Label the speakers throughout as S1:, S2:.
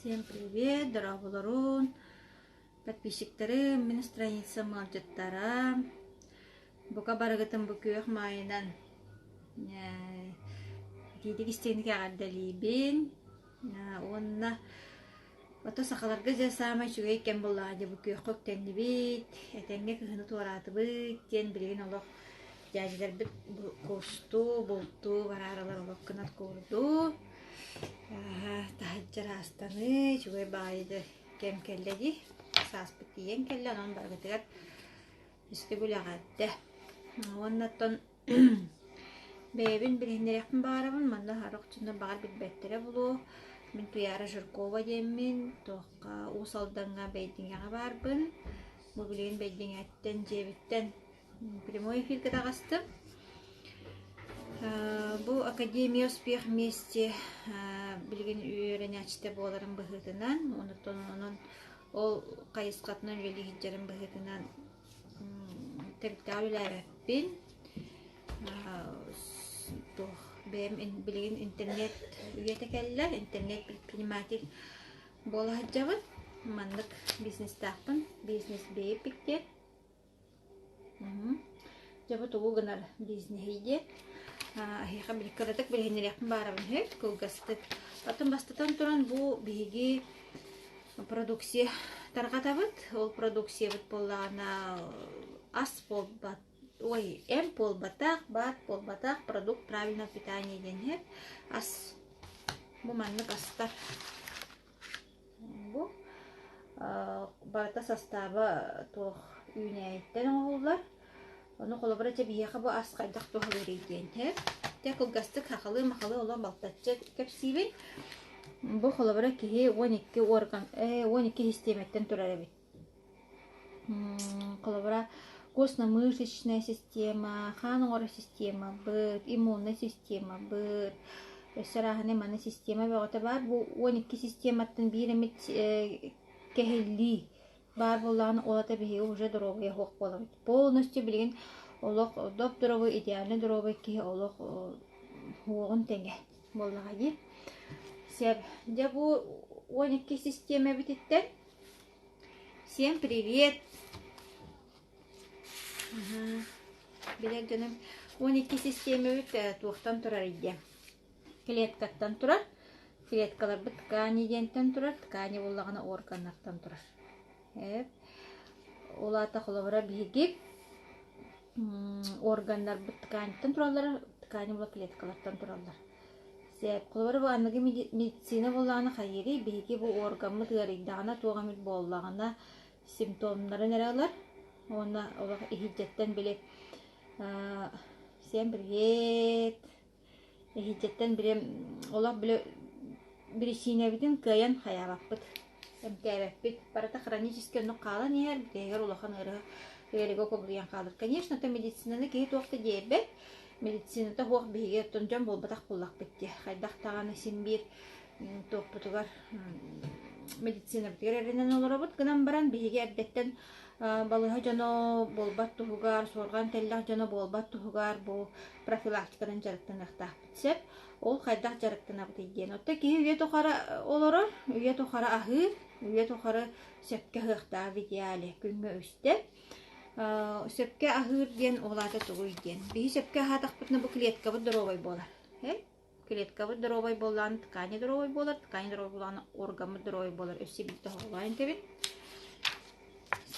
S1: Всем привет, дорооболорун, подписчиктарым, мин страницам ыалдьыттара. Бука барыгытын бу күөх маайынан итиитик истиҥник эҕэрдэлиибин. Уонна ото сахаларга дьэ саамай үчүгэй кэм буоллаҕа дьэ бу күөххэ үктэннибит, этэҥҥэ кыһыны туораатыбыт диэн билигин олох дьээдьилэрбит кустуу, бултуу барааралар олох гынар куурдуу. Таһырдьа ыраастаныы, үчүгэй баҕайы да кэм кэллэ дии. Сааспыт тиийэн кэллэ, онон барыгытыгар үстүк үлэҕэрдэ. Уонна оттон бэйэбин билиһиннэриэхпин баҕарабын, манна сорох дьоннор баҕар билбэттэрэ буолуо. Мин Туйаара Жиркова диэммин, туохха Уус Алдаҥҥа Бэйдиҥэҕэ баарбын. Бу билигин Бэйдиҥэттэн дьиэбиттэн Прямой эфиргэ таҕыстым. Бу Академия успех вместе билигин үөрэнээччитэ буоларым быһыытынан, онтон онон ол хайысхатынан үлэлии сылдьарым быһыытынан тэрилтэҕэ үлэлээбэппин. Туох бэйэм билигин интернет үйэтэ кэллэ, интернет предприниматель буола сылдьабын. Маннык бизнестаахпын, бизнес бэйэппит диэн. Дьэ бу тугу гынар бизнеһий диэн эһиэхэ били кыратык билиһиннэриэхпин баарабын үһү кылгастык. Оттон бастатан туран бу биһиги продукция тарҕатабыт. Ол продукциябыт буоллаҕына ас буолбат, ой, эмп буолбатах, баат буолбатах, продукт правильного питания диэн иһэр. Ас бу маннык астар. Бу барыта састааба туох үүнээйиттэн оҥоһуллар. Ону холобура дьэ биһиэхэ бу ас хайдах туһалыырый диэн иһэр. Дьэ кылгастык хахалыы-махалыы олох балтаччы кэпсиибин. Бу холобура киһи 12 орган, 12 систиэмэттэн турар эбит. Холобура, костно-мышечная система, хаан оҥорор системабыт, иммуннай системабыт, өссө арааһынай манна система бөҕөтө баар. Бу 12 систематтан биир эмит кэһиллии баар буоллаҕына, ол ата биһиги уже доруобуйа суох буолабыт. Полностью билигин олох доп-доруобуй, идеальный доруобуй киһи олох уоҕун тэҥэ буоллаҕа дии. Сөп. Дьэ бу 12 систиэмэбититтэн Всем привет! Билэр дьонум 12 систиэмэбит туохтан турар диэн клеткаттан турар. Клеткаларбыт ткани диэнтэн турар, ткани буоллаҕына органнартан турар. Ол аата холобура биһиги органнарбыт тканиттан тураллар, ткани була клеткалартан тураллар. Сөп. Холобура, бу аныгы медицина буоллаҕына хайыырый, биһиги бу органмыт ыарыйдаҕына, туох эмит буоллаҕына, симптомнарын эрэ ылар уонна олох иһирдьэттэн били всем привет иһирдьэттэн били олох били биричиинэбитин кыайан хайаабаппыт, эмтээбэппит. Барыта хронически оннук хаалан иһэр, бүтэһигэр улахан ыарыһах ыарыыга кубулуйан хаалар. Конечно, это медицинаны киһи туох да диэбэт, Медицината суох биһиги оттон дьон буолбатах буоллахпыт дии. Хайдах даҕаны син биир туохпутугар медицинабытыгар эрэнэн олоробут гынан баран биһиги эрдэттэн балыыһа дьоно буолбат туһугар, суорҕан тэллэх дьоно буолбат туһугар бу профилактиканан дьарыктаныахтаахпыт сөп. Ол хайдах дьарыктанабытый диэн. Оттон киһи үйэ тухары олорор, үйэ тухары аһыыр, үйэ тухары сөпкө аһыахтаах в идеале күҥҥэ үстэ. Сөпкө аһыыр диэн ол аата тугуй диэн. Биһи сөпкө аһаатахпытына бу клеткабыт доруобай буолар. Клеткабыт доруобай буоллаҕына ткани доруобай буолар, ткани доруобай буоллаҕына органмыт доруобай буолар. Өссө биир тоһоҕолоон этэбин.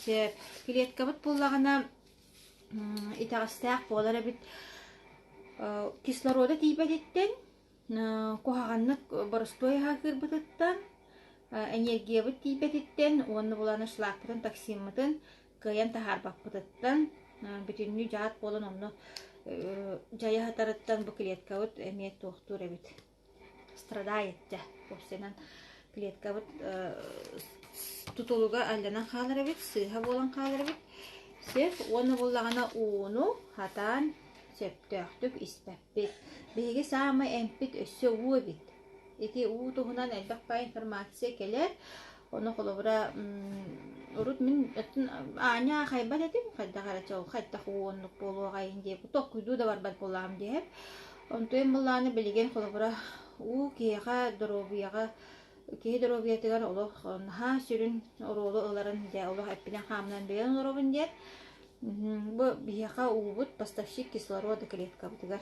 S1: Сөп. Клеткабыт буоллаҕына итэҕэстээх буолар эбит. Кислорода тиийбэтиттэн Куһаҕаннык боростуой аһаакыырбытыттан, энергиябыт тиийбэтиттэн уонна булан шлакпытын, токсиммытын кыайан таһаарбаппытыттан бүтүннүү дьаат буолан онно дьайа сытарыттан бу клеткабыт эмиэ туохтуур эбит страдает дьэ уопсайынан клеткабыт тутулуга алланан хаалар эбит, сыыһа буолан хаалар эбит. Сөп уонна буоллаҕына ууну хатаан сөптөөхтүк испэппит. Биһиги саамай эмпит өссө уу эбит. Ити уу туһунан элбэх баай информация кэлэр. Ону холобура урут мин аанньа аахайбат этим, хайдах эрэ чол хайдах уу оннук буолуоҕайын диэбит толкуйдуу да барбат буоллаҕым диэһэп. Онтуйум былааны билигин холобура уу киһиэхэ доруобуйаҕа. киһи доруобуйатыгар олох наһаа сүрүн оруолу ыларын дьэ олох эппинэн-хааммынан билэн олоробун диэн. Бу биһиэхэ уубут поставщик кислорода клеткабытыгар.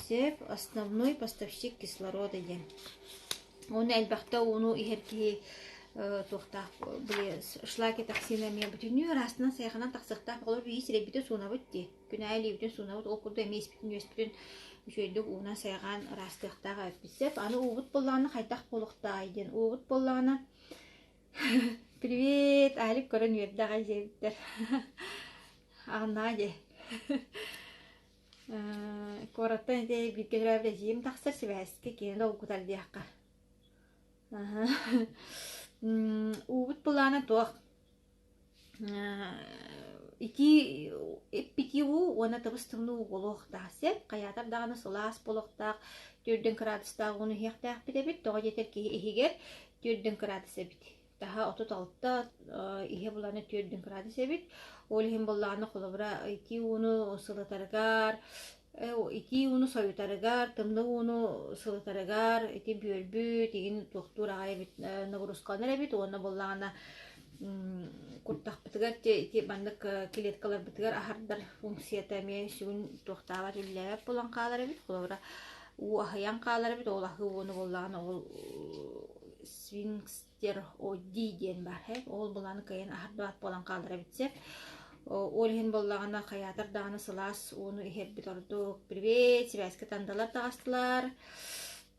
S1: Сөп, основной поставщик кислорода диэн. Уонна элбэхтэ ууну иһэр киһи туохтаах били шлаки токсина эмиэ бүтүннүү ыраастынан сайҕанан тахсыахтаах оҕолор биһи сирэйбитин суунабыт дии. Күн аайы илиибитин суунабыт, ол курдук эмиэ испитин-үөспүтүн үчүгэйдик уунан сайҕаан ыраастыахтаах эбиппит сөп. Аны уубут буоллаҕына хайдах буолуохтааҕый диэн. Уубут буоллаҕына Привет, Алик көрөн үөрдэ аҕай диэбиттэр. Аҕыннаҕа дии. Куораттан ити бииргэ төрөөбүт эдьиийим тахсар сибээскэ кини долгутар диэххэ. Уубут былаана туох? Итии иппитии уу уонна тыбыс-тымныы уу буолуохтаах сөп. Хайаатар даҕаны сылаас буолуохтаах, 40 кыраадыстаах ууну иһиэхтээхпит эбит. Тоҕо диэтэр киһи иһигэр 40 кыраадыс эбит. Таһа 36, иһэ булана 40 кыраадыс эбит. Ол иһин буоллаҕына холобура итии ууну сылытарыгар, итии ууну сойутарыгар, тымныы ууну сылытарыгар ити бүөлбүт игин туохтуур аҕай эбит, нагрузкаланар эбит уонна буоллаҕына куртахпытыгар ити маннык клеткаларбытыгар аһардар функцията эмиэ сүгүн туохтаабат үлэлээбэт буолан хаалар эбит. Холобура уу аһыйан хаалар эбит, ол аһыы ууну буоллаҕына ол сфинкс Ди диэн баар ээ. Ол былааны кыайан аһардыбат буолан хаалар эбит сөп. Ол иһин буоллаҕына хайаатар даҕаны сылаас ууну иһэрбит ордук. Привет, сибээскэ тандалар таҕыстылар.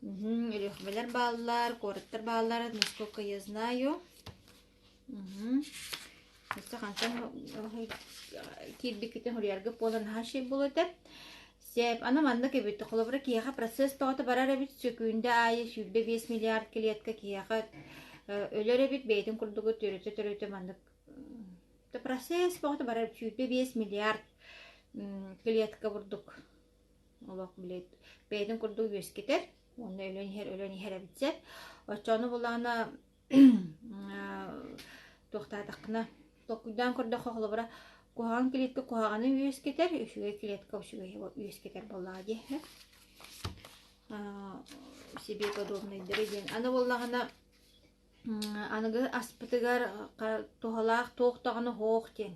S1: Өлүөхүмэлэр бааллар, куораттар бааллар, насколько я знаю. Өссө хантан киирбиккитин суруйаргыт буолан наһаа үчүгэй буолуо этэ. Сөп, аны маннык эбит, холобура киһиэхэ процесс тоҕото барар эбит, сөкүүндэ аайы 25 миллиард клетка киһиэхэ өлөр эбит, бэйэтин курдугу төрөтө-төрөтө маннык процесс тоҕото барар 25 миллиард клетка курдук олох блядь бэйэтин курдук үөскэтэр уонна өлөн иһэр өлөн иһэр эбит сөп. Оччону булаана туохтаатаххына толкуйдаан көрдөххө холобура куһаҕан клетка куһаҕаны үөскэтэр үчүгэй клетка үчүгэйи үөскэтэр буоллаҕа дии себе подобныйдары диэн аны буоллаҕына аныгы аспытыгар туһалаах туох даҕаны суох диэн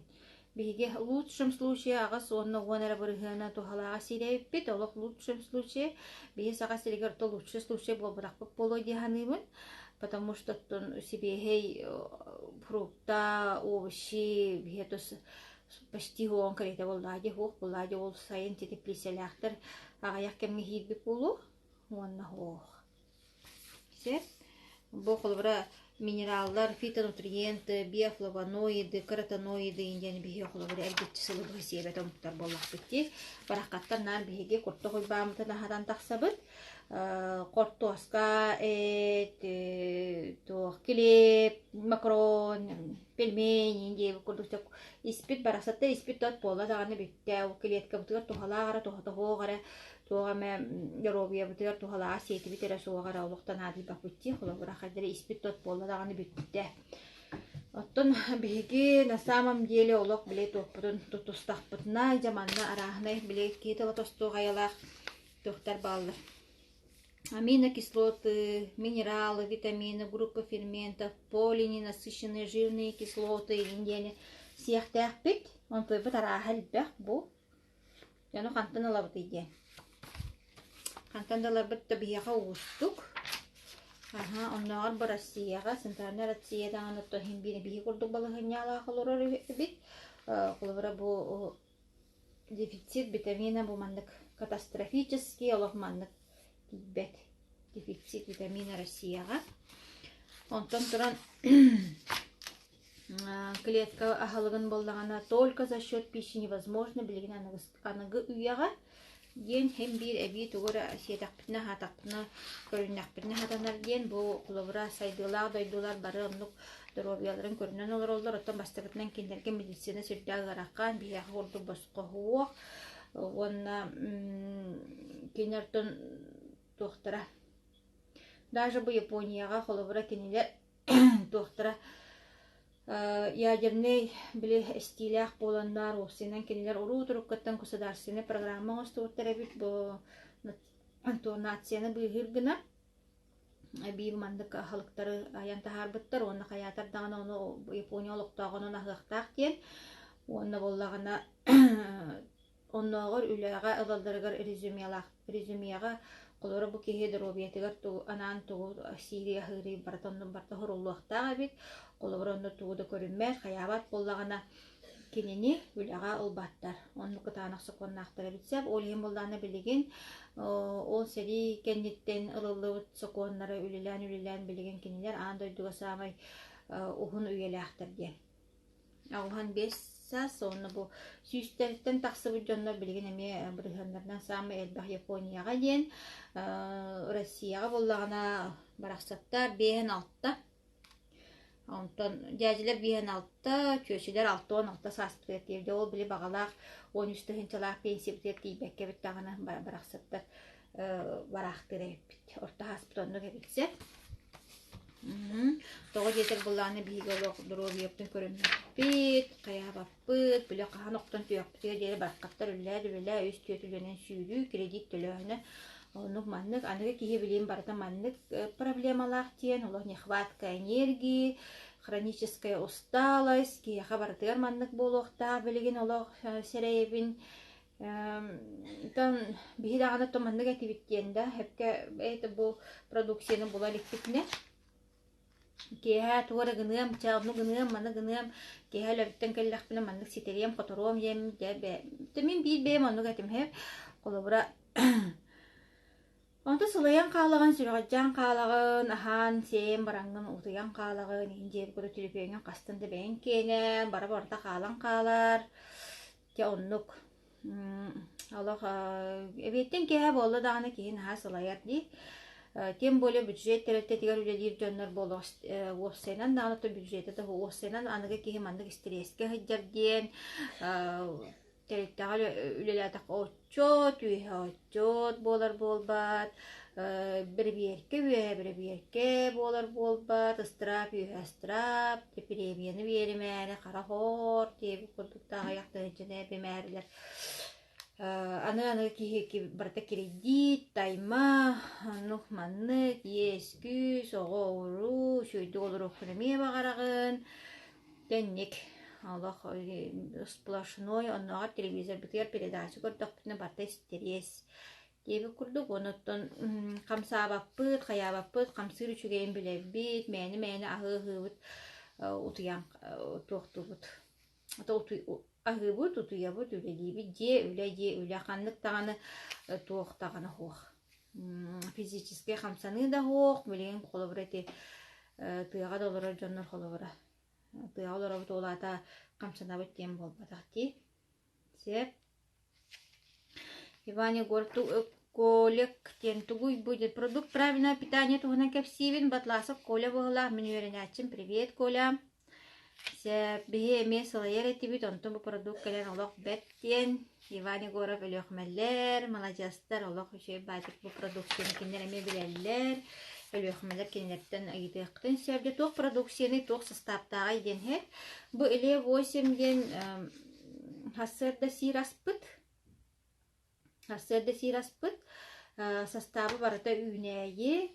S1: биһиги в лучшем случае 80 уонна 10 эрэ бырыһыана туһалааҕа сиирэбиппит олох в лучшем случае биһи саха сиригэр то лучший случай буолбатахпыт буолуо дии саныыбын потому что оттон сибиэһэй фрукта, овощи биһи тус почти уон кэриэтэ буоллаҕа дии суох буоллаҕа дии ол сайын теплицэлээхтэр аҕыйах кэмҥэ киирбит буолуо уонна суох. Сөп. Бу холобура минераллар, фитонутриенты, биофлавоноиды, каротиноиды диэн биһиги холобура эргиччи сылы быһа сиэбэт омуктар буоллахпыт дии. Бараххаттар наар биһиги куртах уйбааммытын аһатан тахсабыт. Хортуоска, эт, туох килиэп, макарон, пельмени диэбит курдук испит барахсаттар испит тот буолла даҕаны бүттэ. Ол клеткабытыгар туһалаах эрэ, туһата суох эрэ туох эмэ доруобуйабытыгар туһалаах сиэтибит эрэ суоҕа эрэ олохтон наадыйбаппыт дии холобура хайдары испит тот буолла даҕаны бүттэ. Оттон биһиги на самом деле олох били туохпутун тутустахпытына дьэ манна арааһынай били киһи тыла тостуох айылаах туохтар бааллар. Аминокислоты, минералы, витамины, группа ферментов, полиненасыщенные жирные кислоты диэни сиэхтээхпит. Онтуйбут арааһа элбэх бу. Дьону хантан ылабытый диэн. Хантан да ыларбыт да биһиэхэ уустук. Аһа, оннооҕор бу Россияҕа, Центральная Россия даҕаны оттон иһин биир биһи курдук балаһыанньалаах олорор эбит. Холобура бу дефицит витамина бу маннык катастрофический олох маннык тиийбэт. Дефицит витамина Россияҕа. Онтон туран клетка аһылыгын буоллаҕына только за счет пищи невозможно билигин аныгы үйэҕэ диэн һин биир эбии тугу эрэ сиэтэхпитинэ аһаатахпытына көрүннэхпитинэ сатанар диэн бу холобура сайдыылаах дойдулар бары оннук доруобуйаларын көрүнэн олороллор оттон бастакытынан кинилэргэ медицина сүрдээх ыарахан биһиэхэ курдук босхо суох уонна кинилэр туохтара даже бу Японияҕа холобура кинилэр туохтара ядернай били эстиилээх буоланнар уопсайынан кинилэр уруу туруккаттан государственнай программа оҥостубуттар эбит бу нацияны быыһыыр гына. Эбии маннык аһылыктары айан таһаарбыттар уонна хайаатар даҕаны ону Япония олохтооҕунан аһыахтаах диэн. Уонна буоллаҕына оннооҕор үлэҕэ ылалларыгар резюмелаах резюмеҕа холобура бу киһи доруобуйатыгар тугу анаан тугу сиири аһыырый барыта оннун барыта уһуруллуохтаах эбит. Холобура онно тугу да көрүммэт, хайаабат буоллаҕына кинини үлэҕэ ылбаттар. Оннук кытаанах сокуоннаахтар эбит сөп. Ол иһин буоллаҕына билигин ол сэрии кэнниттэн ылыллыбыт сокуоннары үлэлээн-үлэлээн билигин кинилэр аан дойдуга саамай уһун үйэлээхтэр диэн. 85 саас уонна бу сүүстэриттэн тахсыбыт дьоннор билигин эмиэ бырыһыаннарынан саамай элбэх Японияҕа диэн Россияҕа буоллаҕына барахсаттар биэһин алта Онтон дьээдьэлэр биэһин алта, чүөчүлэр 66 сааспытыгар тиийдэ. Ол били баҕалаах 13 тыһыынчалаах пенсиябытыгар тиийбэккэ эбит даҕаны барахсаттар бараахтыыр эбиппит. Орто ааспыт оннук эбит сөп. Тоҕо диэтэр былааны биһиги олох доруобуйабытын көрүммэппит, хайаабаппыт, били хаһан охтон түһүөхпүтүгэр диэри бараххаттар үллээ-үлэлээ үс түөрт үлэнэн сүүрүү, кредит төлөөһүнэ Оннук маннык аныгы киһи билигин барыта маннык проблемалаах диэн олох нехватка энергии, хроническая усталость киһиэхэ барытыгар маннык буолуохтаах билигин олох сэрэйэбин. Оттон биһи даҕаны то маннык этибит диэн да сөпкө это бу продукцияны була иликпитинэ киэһэ тугу эрэ гыныам, чэ онну гыныам, маны гыныам, киэһэ үлэбиттэн кэллэхпинэ маннык ситэриэм-хоторуом диэм дьэ бэ мин биир бэйэм оннук этим һэ холобура Онто сылайан хаалаҕын, сүрэҕэлдьээн хаалаҕын, аһаан-сиэн бараҥҥын утуйан хаалаҕын, иһин дьиэбит курдук түлүпүөҥҥүн хастан да бэйэҥ киэнэ, бара-барыта хаалан хаалар. Дьэ оннук. Олох эбиэттэн киэһэ буолла даҕаны киһи наһаа сылайар дии. Тем более бюджет тэрилтэтигэр үлэлиир дьоннор буолуох уопсайынан даҕаны то бюджеты да уопсайынан аныгы киһи маннык истириэскэ сылдьар диэн Тэрилтэҕэ үлэлээтэххэ отчуот, үөһэ отчуот буолар буолбат, бэрэбиэркэ үөһэ бэрэбиэркэ буолар буолбат, ыстыраап үөһэ ыстыраап, премияны биэримээри хара хоор диэбит курдук да аҕыйах тыһыынчаны эбимээрилэр. Аны аны киһи барыта кредит, тайма, оннук маннык, иэс-күүс, оҕо-уруу, үчүгэйдик олоруоххун эмиэ баҕараҕын. Тэнник олох сплошной оннооҕор телевизорбытыгар передача көрдөхпүтүнэ барыта истириэс диэбит курдук онуттан хамсаабаппыт хайаабаппыт хамсыыр үчүгэйин билэрбит мээнэ-мээнэ аһыы-аһыыбыт утуйан туохтуубут аһыыбыт утуйабыт үлэлиибит дьиэ үлэ дьиэ үлэ ханнык даҕаны туох даҕаны суох физическэй хамсаныы да суох билигин холобура ити тыаҕа да олорор дьоннор холобура Тыаҕа олоробут ол аата хамсанабыт диэн буолбатах дии. Сөп. Иван Егоров Колек диэн тугуй бу диэн продукт правильного питания туһунан кэпсиибин. Батласов Коля быһыылаах мин үөрэнээччим. Привет, Коля. Сөп. Биһи эмиэ сылайар этибит, онтон бу продукт кэлэн олох бэрт диэн Иван Егоров Өлүөхүмэлэр, маладьыастар, олох үчүгэй баайдык бу продукцияны кинилэр эмиэ билэллэр. Өлүөхүмэлэр кинилэртэн ыйытыаххытын сөп. Дьэ туох продукцияны, туох састааптааҕый диэн иһэр. Бу Иле 8 диэн сарсыарда сиир аспыт. Сарсыарда сиир аспыт. Састааба барыта үүнээйи.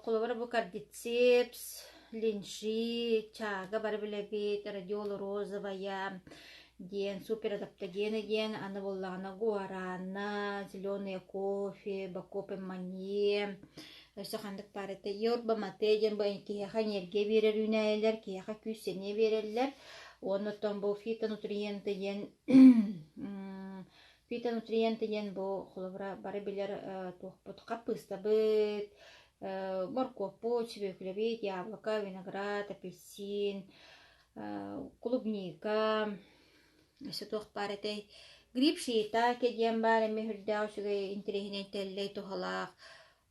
S1: Холобура бу кардицепс, линши, чага бары билэбит, радиола розовая, диэн суперадаптогены диэн аны буоллаҕына гуарана, зеленый кофе, бакопе манье өссө ханнык баар этэ йорба мате диэн бу киһиэхэ энергия биэрэр үүнээйилэр киһиэхэ күүс сэниэ биэрэллэр уонна оттон бу фитонутриенты диэн фитонутриенты диэн бу холобура бары билэр туохпут хаппыыстабыт моркуоппут сүбүөкүлэбит яблоко виноград апельсин клубника, өссө туох баар этэй гриб шиитаке диэн баар эмиэ сүрдээх үчүгэй интэриэһинэй тэллэй туһалаах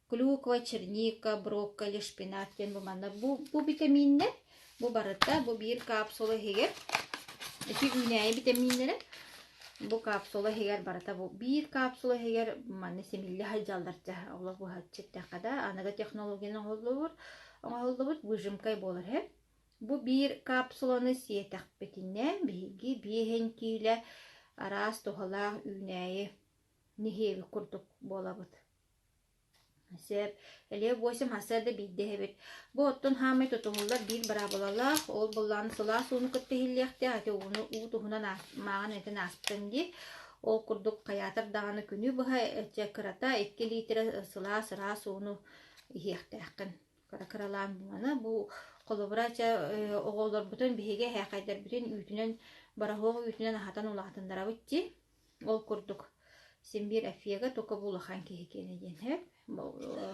S1: клюква, черника, брокколи, шпинат диэн бу манна бу, бу битэмииннэр бу барыта бу биир капсула иһигэр ити үүнээйи битэмииннэрэ бу капсула иһигэр барыта бу биир капсула иһигэр манна симиллэ сылдьаллар олох быһаччы эттэххэ да аныгы технологияны оҥоһуллубут оҥоһуллубут выжимкай буолар үһү Бу биир капсуланы сиэтэхпитинэ, биһиги биэһин киилэ араас туһалаах үүнээйи нэһиэбит курдук буолабыт. Сөп. Элиэ 8 сарсыарда биирдэ иһэбит. Бу оттон хаамай тутуһуллар биир быраабылалаах, ол былаан сылаас ууну кытта иһиллиэхтээх, ити ууну уу туһунан мааҕын этэн ааспытым дии. Ол курдук хайаатар даҕаны күнү быһа чэ кырата 2 литрэ сылаас ыраас ууну иһиэхтээххин. Кыра-кыралаан маны бу холобура чэ оҕолорбутун биһиги эһээхэйдэрбитин үүтүнэн бороһуок үүтүнэн аһатан улаатыннарабыт дии. Ол курдук син биир эффегэ только бу улахан киһи киэнэ диэн сөп.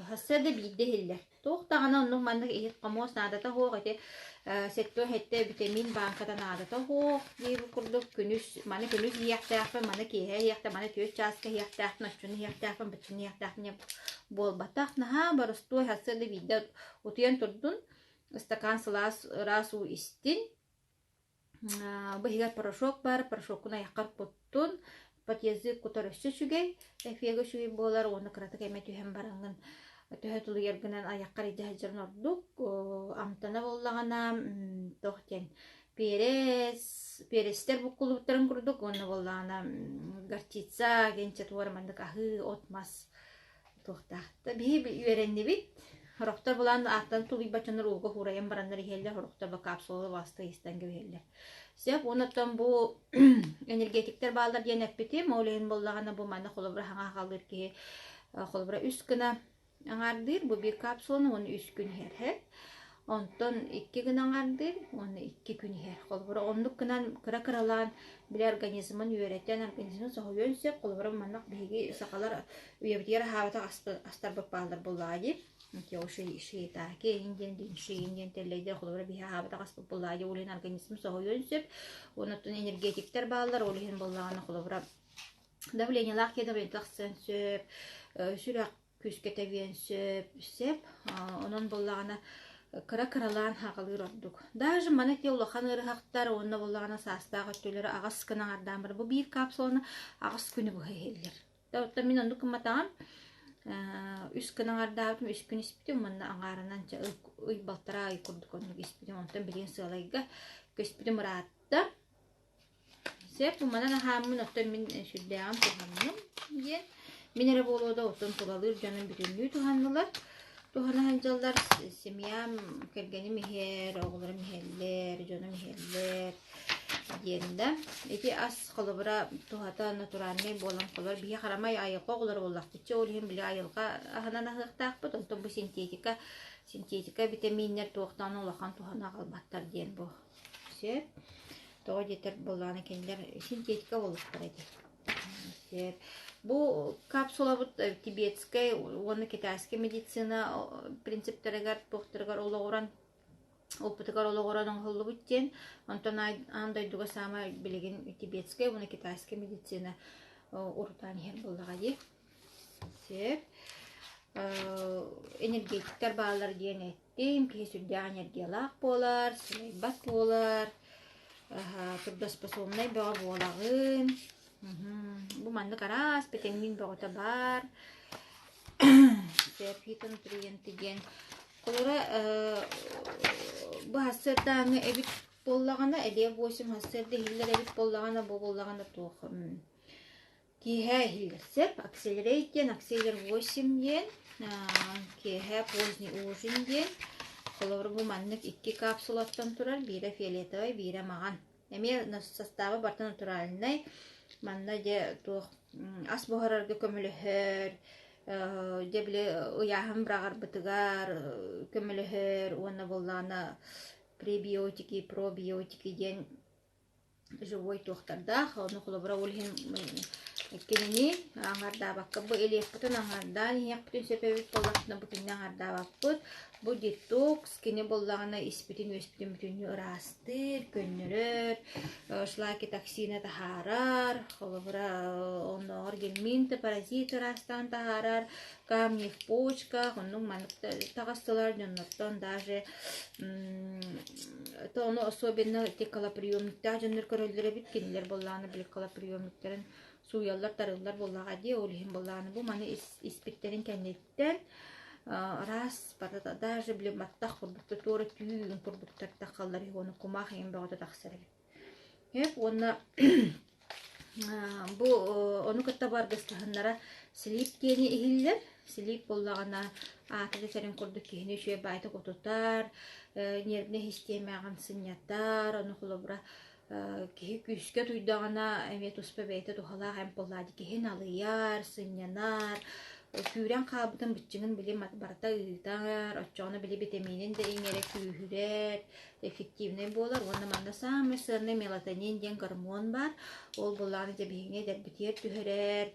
S1: Сарсыарда биирдэ иһиллэр. Туох даҕаны оннук маннык иһит-хомуос наадата суох ити сэттэ битэмиин бааҥката наадата суох диир курдук күнүс маны күнүс иһиэхтээхпин, маны киэһэ иһиэхтээхпин, маны түөрт чааска иһиэхтээхпин, оччону иһиэхтээхпин, баччаны иһиэхтээхпин диэн буолбатах. Наһаа боростуой сарсыарда биирдэ утуйан турдун, ыстакаан сылаас ыраас уу истин, Бу иһигэр порошок баар, порошоккун айаххар куттун, подъезды кутар өссө үчүгэй, эфиэгэ үчүгэй буолар уонна кыратык эмэ түһэн бараҥҥын төһө тулуйаргынан айаххар илдьэ сылдьарын ордук. Амтана буоллаҕына туох диэн перец, перецтэр буккуллубуттарын курдук уонна буоллаҕына горчица, генче туора маннык аһыы, от-мас Туохтаах да биһи үөрэннибит. Сорохтор булан ааттан тулуйбат дьоннор ууга хуурайан бараннар иһэллэр, сорохтор ба капсулалы баста истэн кэбиһэллэр. Сөп, онон бу энергетиктэр бааллар диэн эппитим, ол иһин буоллаҕына бу манна холобура хаҥа хаалыыр киһи холобура үс гына аҥаардыыр, бу биир капсуланы уонна үс күн иһэр. Онтон икки гына аҥаардыыр уонна икки күн иһэр. Холобура оннук гынан кыра-кыралаан били организмын үөрэтэн, организмын соһуйуон сөп. Холобура маннык биһиги сахалар үйэбитигэр аһаабатах астарбыт бааллар буоллаҕа дии. Шиитаки иһин диэн, шиин диэн тэллэйдэр холобура биһи аһаабатах аспыт буоллаҕа дии. Ол иһин организм соһуйуон сөп. Онон энергетиктэр бааллар, ол иһин буоллаҕына холобура давлениелаах киһи давление тахсыан сөп, сүрэх күүскэ тэбиэн сөп, сөп. Онон буоллаҕына кыра-кыралаан хаҕалыыр ордук. Даже маны те улахан ыарыһахтар уонна буоллаҕына саастаах өттүлэрэ аҕыс гына аҥардаан бар. Бу биир капсуланы аҕыс күнү быһа иһиллэр. Оттон мин оннук гымматаҕым. Үс күн аҥардаабытым, үс күн испитим уонна аҥаарынан ый балтараа ый курдук оннук испитим. Онтон билигин сыалайга көспүтүм ыраатта. Сөп, манан аһааммын, оттон мин сүрдээҕин туһанным диэн. Мин эрэ буолуо да, оттон тулалыыр дьонум бүтүннүү туһаннылар. Туһана сылдьаллар. Семьям, кэргэним иһэр, оҕолорум иһэллэр, дьонум иһэллэр диэн да. Ити ас холобура туһата натуральнай буолан холор биһи харамай айылҕа оҕолоро буоллахпыт. Чэ, ол иһин били айылҕа аһынан аһыахтаахпыт. Онтон бу синтетика, синтетика витаминнэр туохтан улахан туһаны аҕалбаттар диэн бу. Сөп. Тоҕо диэтэр буоллаҕына кинилэр синтетика буолуохтара дии. Сөп. Бу капсулабыт тибетскэй уонна китайскай медицина принциптэригэр туохтарыгар олоҕуран опытыгар олоҕуран оҥоһуллубут диэн. Онтон аан дойдуга саамай билигин тибетскэй уонна китайскай медицина урутаан иһэр буоллаҕа дии. Сөп. Энергетиктэр бааллар диэн эттим. Киһи сүрдээх энергиялаах буолар, сылайбат буолар, трудоспособнай бөҕө буолаҕын. Бу маннык араас битэмиин бөҕөтө баар. Сөп, фитонутриенты диэн. Холобура, бу сарсыардааҥҥы эбит буоллаҕына, элиэ 8 сарсыарда иһиллэр эбит буоллаҕына, бу буоллаҕына туох Киэһэ иһиллэр сөп. Акселерейт диэн, акселер 8 диэн, киэһэ поздний ужин диэн. Холобур, бу маннык икки капсулаттан турар, биирэ фиолетовай, биирэ маҕан. Эмиэ састааба барыта натуральнай. Манна дьэ туох ас буһарарга көмөлөһөр, дьэ били ыйааһын быраҕарбытыгар көмөлөһөр уонна буоллаҕына пребиотики, пробиотики диэн живой туохтардаах, ону холобура ол иһин кинини аҥардаабакка бу илиэхпитин аҥардаан иһиэхпитин сөп эбит буоллахпытына бу кинини аҥардаабаппыт. Бу детокс кини буоллаҕына испитин-үөспүтүн бүтүннүү ыраастыыр, көннөрөр, шлаки токсины таһаарар, холобура оннооҕор гельминты, паразит ыраастаан таһаарар, камни в почках, оннук маннык таҕыстылар дьоннортон даже то ону особенно ити калоприемниктаах дьоннор көрөллөр эбит, кинилэр буоллаҕына били калоприемниктарын сууйаллар, тарыыллар буоллаҕа дии, ол иһин буоллаҕына бу маны испиттэрин кэнниттэн араас даже били баттах курдук туора түүн курдуктар таххаллар уонна кумаах иҥин бөҕөтө тахсар эбит. Уонна бу ону кытта баргыстаһыннара. Слип диэни иһиллэр. Слип буоллаҕына аата да сэрин курдук киһини үчүгэй баайдык утутар, нервнэй систиэмэҕин сынньатар, ону холобура киһи күүскэ утуйдаҕына эмиэ туспа бэйэтэ туһалаах эмп буоллаҕа дии киһи налыйар, сынньанар, күүрэн хаалбытын быччыҥын били барыта ыытар, оччоҕуна били битэмиинин да иҥэрэ күүһүрэр, эффективнэй буолар уонна манна саамай сыаннай мелатонин диэн гормон баар. Ол буоллаҕына дьэ биһиги эдэрбитигэр түһэрэр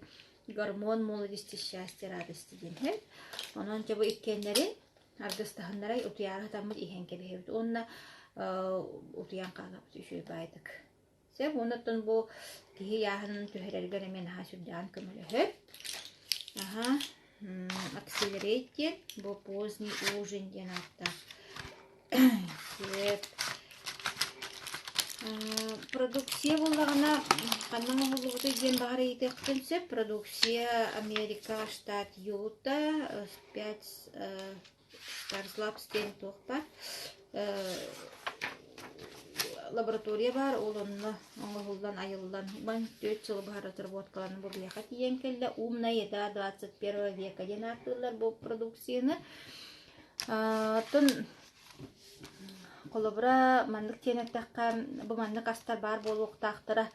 S1: гормон молодости, счастья, радости диэн иһэр. Онон дьэ бу иккиэннэрин аргыстаһыннарай утуйаары сытаммыт иһэн кэбиһэбит уонна утуйан хаалабыт үчүгэй баайдык. Сөп уонна оттон бу киһи ыйааһынын түһэрэргэр эмиэ наһаа сүрдээҕин көмөлөһөр. Аха, акселерейт диэн, бу поздний ужин диэн ааттаах. Сөп. Продукция буоллаҕына ханна оҥоһуллубутай диэн баҕар ыйытыахпын сөп. Продукция Америка штат Юта, пять Stars Labs диэн туох баар лаборатория баар, ол онно оҥоһуллан, айыллан 14 сыл быһа разработкаланан бу биһиэхэ тиийэн кэллэ. Умная еда 21 века диэн ааттыыллар бу продукцияны. Оттон холобура маннык диэн эттэххэ, бу маннык астар баар буолуохтаахтара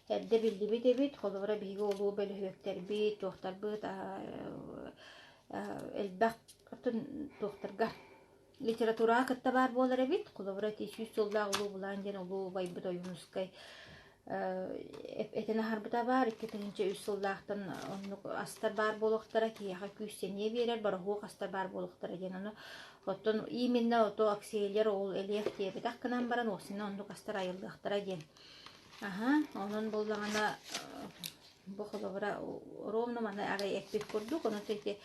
S1: эрдэ биллибит эбит. Холобура биһиги улуу бөлүһүөктэрбит, туохтарбыт элбэх оттон туохтарга литератураҕа кытта баар буолар эбит. Холобура, ити 100 сыллаах улуу Булаан диэн улуу убайбыт Ойуунускай этэн аһарбыта баар. 2003 сыллаахтан оннук астар баар буолуохтара, киһиэхэ күүс-сэниэ биэрэр бороһуок астар баар буолуохтара диэн. Ону оттон именно ото акселер ол элиэх диэбэтэх гынан баран уопсайынан оннук астар айыллыахтара диэн. Аһа, онон буоллаҕына Бу холобура ровно маны арай эппит курдук, онон ити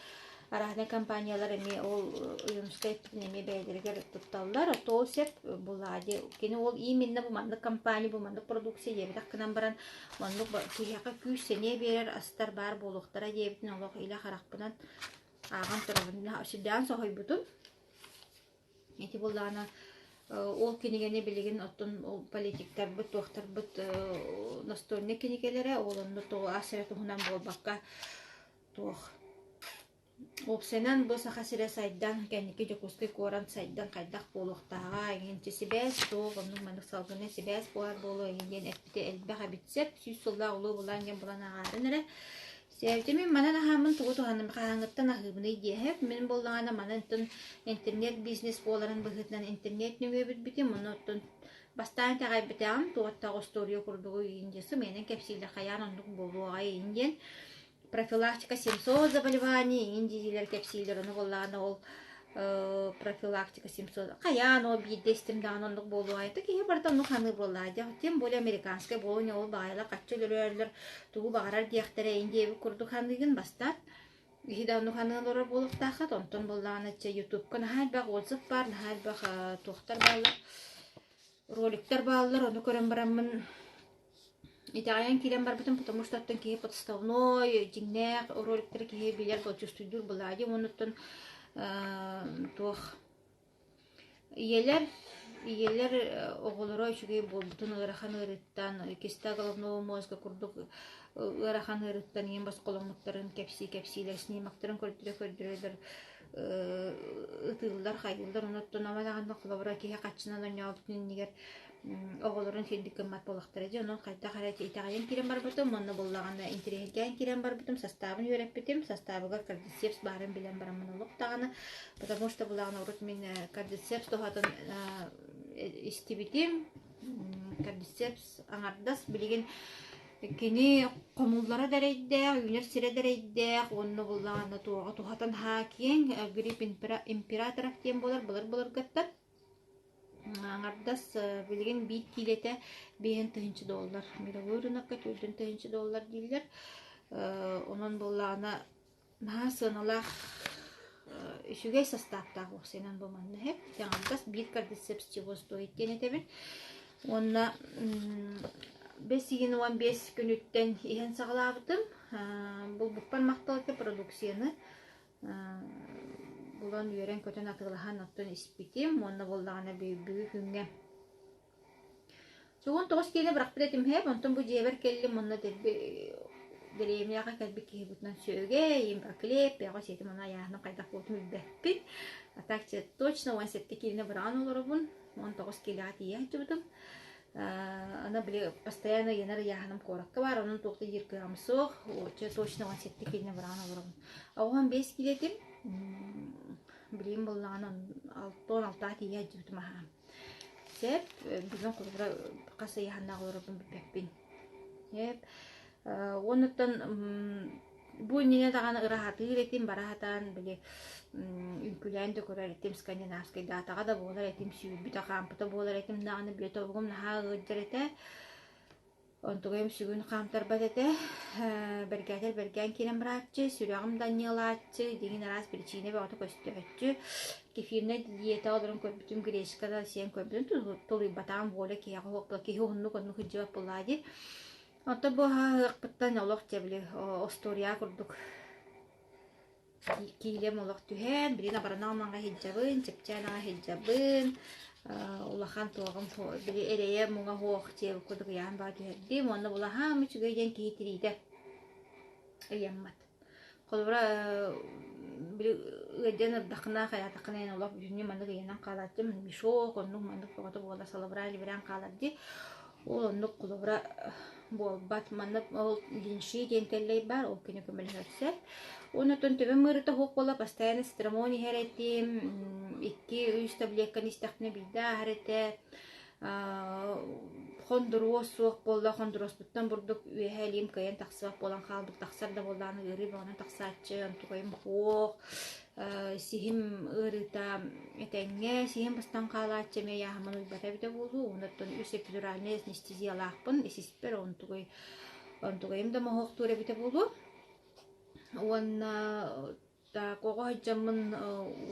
S1: арааһынай компаниялар эмиэ ол Уйунскай эппитин эмиэ бэйэлэригэр тутталлар. То сөп булади. Кини ол именно бу маннык компания, бу маннык продукция диэбитэх гынан баран маннык киһиэхэ күүс-сэниэ биэрэр астар баар буолуохтара диэбитин олох илэ харахпынан ааҕан турабын. Сүрдээн соһуйбутум. Ити буоллаҕына ол кинигэни билигин оттон ол политиктарбыт, туохтарбыт настольнай кинигэлэрэ ол онно тоҕо ас эрэ туһунан буолбакка туох уопсайынан бу Саха сирэ сайдан кэнники Дьокуускай куорат сайдан хайдах буолуохтааҕа эҥин сибээс суох оннук маннык салгынай сибээс буолар буолуо эҥин диэн эппитэ элбэх эбит сөп 100 сыллаах улуу былаан диэн булан ааҕаарын эрэ Сээбитим мин манан аһааммын тугу туһанным хаһааҥҥыттан аһыыбыный диэһэп. Мин буоллаҕына манан оттон интернет-бизнес буоларын быһыытынан интернет нөҥүө билбитим. Онно оттон бастаан итэҕэйбэтэҕим туохтаах остуоруйа курдугу иин диэн сымыйанан кэпсииллэр хайаан оннук буолуоҕай иин диэн профилактика 700 заболеваний иин дииллэр кэпсииллэр ону буоллаҕына ол профилактика 700 хайаан ол биирдэ истим даҕаны оннук буолуоҕай киһи барыта оннук саныыр буоллаҕа дьэ тем более американскай буолуо ол баҕайылар хаччы өлөрөөрүлэр тугу баҕарар диэхтэрэ ин диэбит курдук саныыгын бастаан киһи да оннук саныы олорор буолуохтааххыт онтон буоллаҕына чэ ютубка наһаа элбэх отзыв баар наһаа элбэх туохтар бааллар роликтар бааллар ону көрөн бараммын итэҕэйэн киирэн барбытым потому что оттон киһи подставной дьиҥнээх роликтары киһи билэр чувствуйдуур былаадьым оннуттан туох Ийэлэр ийэлэр оҕолоро үчүгэй буолбутун ыарахан ыарыыттан, киста головного мозга курдук ыарахан ыарыыттан ийэм босхоломмуттарын кэпсии-кэпсиилэр, снимоктарын көрдөрө-көрдөрөлөр ытыыллар, хайыыллар. Онон ама даҕаны холобура киһи хаччынан оонньообутун иннигэр оҕолорун сирдик гыммат буоллахтара дии. Онон хайдах эрэ итэҕэйэн киирэн барбытым уонна буоллаҕына интэриэһиргээн киирэн барбытым, састаабын үөрэппитим, састаабыгар кордицепс баарын билэн бараммын олох даҕаны потому что булаҕына урут мин кордицепс туһатын истибитим. Кордицепс аҥардас билигин кини хомуллара да эрэйдээх, үүнэр сирэ да эрэйдээх уонна буллаҕына туоҕа туһатын аһаа киэҥ грипп императоров диэн буолар былыр-былыргыттан. Аҥардас билигин биир киилэтэ 5000 доллар. Мировой рынокка 4000 доллар дииллэр. Онон буоллаҕына наһаа сыаналаах үчүгэй састааптаах уопсайынан бу манна иһэр. Ити аҥардас биир кордицепс чего стоит диэн этэбин. Уонна бэс ыйын 15 күнүттэн иһэн саҕалаабытым. Булбуппар махтал этэ продукцияны булан үөрэн-көтөн атыылаһан оттон испитим уонна буоллаҕына бүгүҥҥү күҥҥэ 19 киилэ бырахпыт этим һээп, онтон бу дьиэбэр кэллим уонна дэлби Дэриэбинэҕэ кэлбит киһи быһыытынан сүөгэй, имбаклеп, бэҕэ сиэтим ону айааһыным хайдах буолтун билбэппин. А так точно 17 киилэни быраҕан олоробун, 19 киилэҕэ тиийэ сылдьыбытым. Аны били постоянно ыйанар ыйааһыным куоракка баар, онон туох да диир кыаҕым суох. Точно 17 киилэни быраҕан олоробун. 15 киилэтим билигин буоллаҕына 6-16 тиийэ сылдьыбытым аһаам. Сөп, бүгүн холобура хас ыйааһыннаах олорорбун билбэппин. Сөп. Уонуттан бу иннинэ даҕаны ыраһатыыр этим, бара сатаан били үҥкүүлээн да көрөр этим, скандинавскай даатаҕа да буолар этим, сүүрбүтэ, хаампыта буолар этим даҕаны били тобугум наһаа ыалдьар этэ. Онтугайым сүгүн хаамтарбат этэ. Бэргээтэр бэргээн киирэн барааччы, сүрэҕим да анньыалааччы, дигин араас биричиинэ бөҕөтө көстөөччү. Кефирнэй диета олорон көрбүтүм, гречка да сиэн көрбүтүм, тулуйбатаҕым воля киһиэхэ суох киһи уһуннук оннук сылдьыбат буоллаҕа дии. Оттон бу аһыахпыттан олох дьэ били остуоруйа курдук киилэм олох түһэн, билигин абаранаҕым аҕай сылдьабын, чэпчээн аҕай сылдьабын, улахан туоҕум били эрэйэ муҥа суох дьиэ курдук ыйаан баҕа түһэрдим уонна булаһаам үчүгэй диэн киһи тириитэ ыйаммат. Холобура, били ыалдьан ырдаххына, хайаатаххына эн олох бүтүннүү маннык ыйанан хаалааччым, мешок, оннук маннык бөҕөтө буола салыбыраан илибирээн хаалар дии. Ол оннук холобура буолбат. Манна ол линши диэн тэллэй баар, ол кини көмөлөһөр сөп. Онтон төбөм ыарыыта суох буола, постоянно цитрамон иһэр этим, 2-3 таблетканы истэхпинэ биирдэ ааһар этэ. Хондуруос суох буолла, хондуруоспуттан бурдук үөһэ илиим кыайан тахсыбат буолан хаалбыт, тахсар да буоллаҕына ыарыы бөҕөнөн тахсааччы, онтукайым суох. Сиһим ыарыыта этэҥҥэ, сиһим быстан хаалааччы эмиэ ыйааһыммын уйбата эбитэ буолуо, онтон үс эпидуральнай анестезиялаахпын, исиспэр онтугай онтугайым да моһуохтуур эбитэ буолуо. Уонна так оҕо сылдьаммын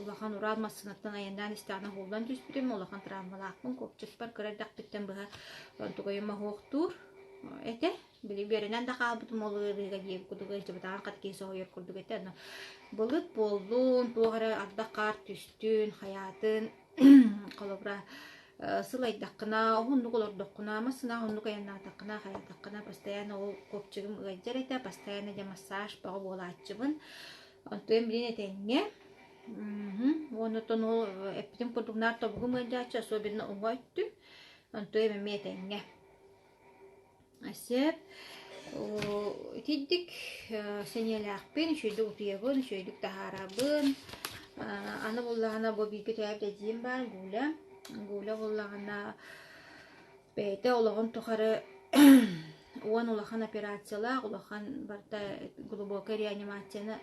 S1: улахан Урал массыынаттан айаннаан истэҕинэ уһуллан түспүтүм, улахан травмалаахпын, копчикпар кыра эрдэхпиттэн быһа онтугайым моһуохтуур этэ. Били үөрэнэн да хаалбытым ол ыарыыга диэбит курдук ыалдьыбатаҕын хат киһи соһуйар курдук этэ. Аны былыт буоллун, туох эрэ ардах хаар түстүн, хайаатын холобура сылайдаххына, уһуннук олордоххуна, массыынаҕа уһуннук айаннаатаххына, хайаатаххына постоянно ол копчигым ыалдьар этэ, постоянно дьэ массаж бөҕө буолааччыбын. Онтуйам билин этэҥҥэ. Уонна оттон ол эппитим курдук наар тобугум ыалдьааччы, особенно уҥа өттүм. Онтуйам эмиэ этэҥҥэ. Сөп. Итинник сэниэлээхпин, үчүгэйдик утуйабын, үчүгэйдик таһаарабын. Аны буоллаҕына бу бииргэ төрөөбүт эдьиийим баар Гуля. Гуля буоллаҕына бэйэтэ олоҕун тухары уон улахан операциялаах, улахан барыта глубокай реанимациянан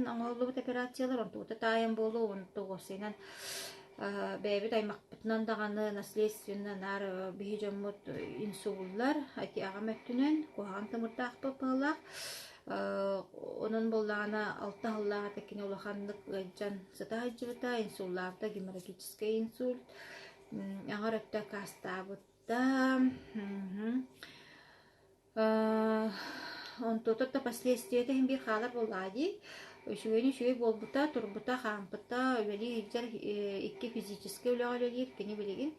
S1: оҥоһуллубут операциялар, онтугута таайан буолуо, онто уопсайынан Бэйэбит аймахпытынан даҕаны наследственно наар биһи дьоммут инсуллар, ити аҕам өттүнэн куһаҕан тымырдаахпыт быһыылаах. Онон буоллаҕына алта сыллаах этэ кини улаханнык ыалдьан сыта сылдьыбыта, инсуллаабыта, геморрагическай инсульт. Аҥар өттө аккаастаабыта. Онтуота да последствиета иһин биир хаалар буоллаҕа дии. Үчүгэйин үчүгэй буолбута, турбута, хаампыта, үлэлии сылдьар икки физическэй үлэҕэ үлэлиир кини билигин.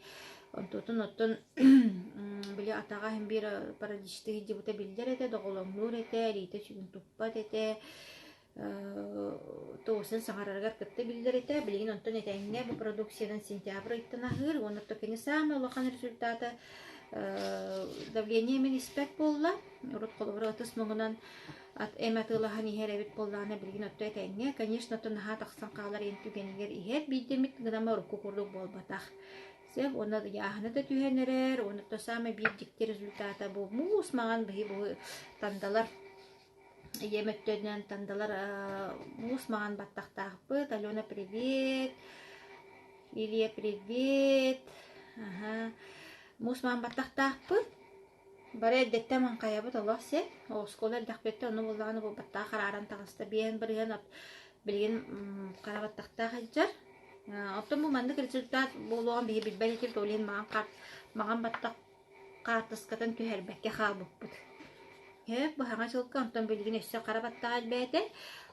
S1: Онтуотун оттон били атаҕа иһин биир параличтыы сылдьыбыта биллэр этэ, доҕолоҥнуур этэ, илиитэ сүгүн туппат этэ. Тоҕусын саҥарарыгар кытта биллэр этэ. Билигин онтон этэҥҥэ бу продукциянан сентябрь ыйтан аһыыр уонна кини саамай улахан результата давление мин испэт буолла. Урут холобура ытыс муҥунан эм атыылаһан иһэр эбит буоллаҕына билигин отто этэҥҥэ. Конечно, оттон наһаа тахсан хаалар иһин түгэнигэр иһэр биирдэммит гынама урукку курдук буолбатах. Сөп уонна ыйааһына да түһэн эрэр уонна то самый биир дьикти результата бу муус маҥан быһыы бу тандалар Ийэм өттүнэн тандалар муус маҥан баттахтаахпыт. Алена, привет! Илья, привет! Аһа. Муус маҥан баттахтаахпыт. Бары эрдэттэн маҥхайабыт олох сеп. Оскуола эрдэхпиттэн ону буллаҕына бу баттаах харааран таҕыста. Биэн бырыһыан билигин хара баттахтаах сылдьар. Оттон бу маннык результат буолуоҕун биһи билбэт этибит. Ол иһин маҥан маҥан баттах хаартыскатын түһэрбэккэ хаалбыппыт. Һэ, быһаҕа дьылга онтон билигин өссө хара баттаҕа элбээтэ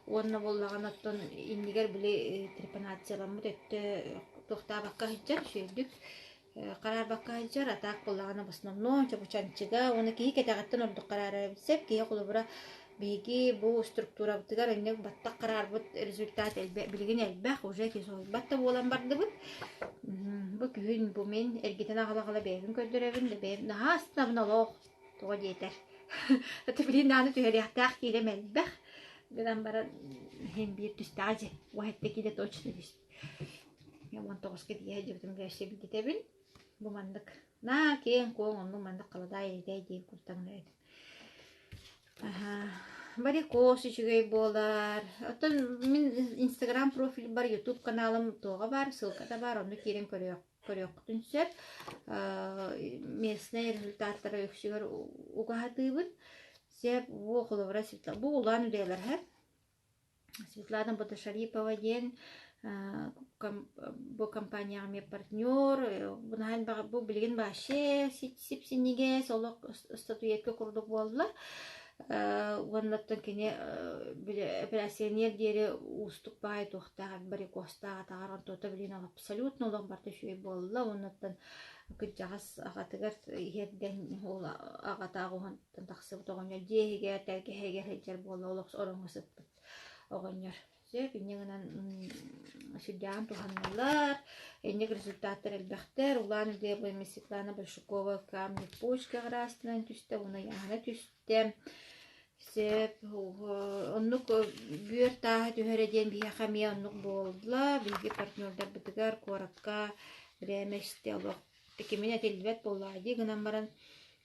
S1: уонна буоллаҕына оттон иннигэр били трепанацияламмыт өттө туохтаабакка сылдьар үчүгэйдик хараарбакка сылдьар, а так буоллаҕына в основном чопучанчыга уонна киһи кэтэҕиттэн ордук хараарар эбит сөп. Киһи холобура Биһиги бу структурабытыгар инник баттах хараарбыт результат элбэх, билигин элбэх, уже кисуһуйбат да буолан бардыбыт. Бу күһүн бу мин эргитэн аҕала-аҕала бэйэбин көрдөрөбүн да бэйэм наһаа астынабын олох тоҕо диэтэр. Билигин даҕаны түһэриэхтээх киилэм элбэх. Гынан баран иһин биир түстэҕэ дьэ, уһэтте киилэ точно түстэ. 19-ка тиийэ сылдьыбытым өссө билитэбин. Бу маннык наа киэҥ-куоҥ оннук маннык халадаай эрэдэй диэн куртаҥнар этим. Варикоз үчүгэй буолар. Оттон мин Инстаграм профильбар, Ютуб каналым туоҕа баар, ссылката баар, онно киирэн көрүөххүтүн сөп. Местнай результаттары үксүгэр угаһатыыбын. Сөп, бу холобура бу улаан үлэлэр Светлана Боташарипова диэн бу компанияҕа эмиэ партнер, бу билигин вообще сип-синньигэс олох статуэтка курдук буолла. Уонна оттон кини били операционер диэри уустук баай туохтаах варикозтаах атаҕар онтуота билигин абсолютно олох барыта үчүгэй буолла. Уонна оттон кырдьаҕас аҕатыгар иһэрдэн ол аҕата оҕуһун тахсыбыт оҕонньор дьиэ иһигэр, тэлгэһэ сылдьар буолла, олох ороҥҥо сыппыт оҕонньор. Сөп, инньэ гынан сүрдээҕин туһанналлар, инник результаттар элбэхтэр. Улаан Удэ Светлана Большакова камни почка ыраастынан түстэ, уонна ыйааһына түстэ. Сөп, оннук бүөр тааһа түһэрэ диэн биһиэхэ эмиэ оннук буолла. Биһиги партнердарбытыгар куоракка время олох Кимин этиллибэт буоллаҕа дии гынан баран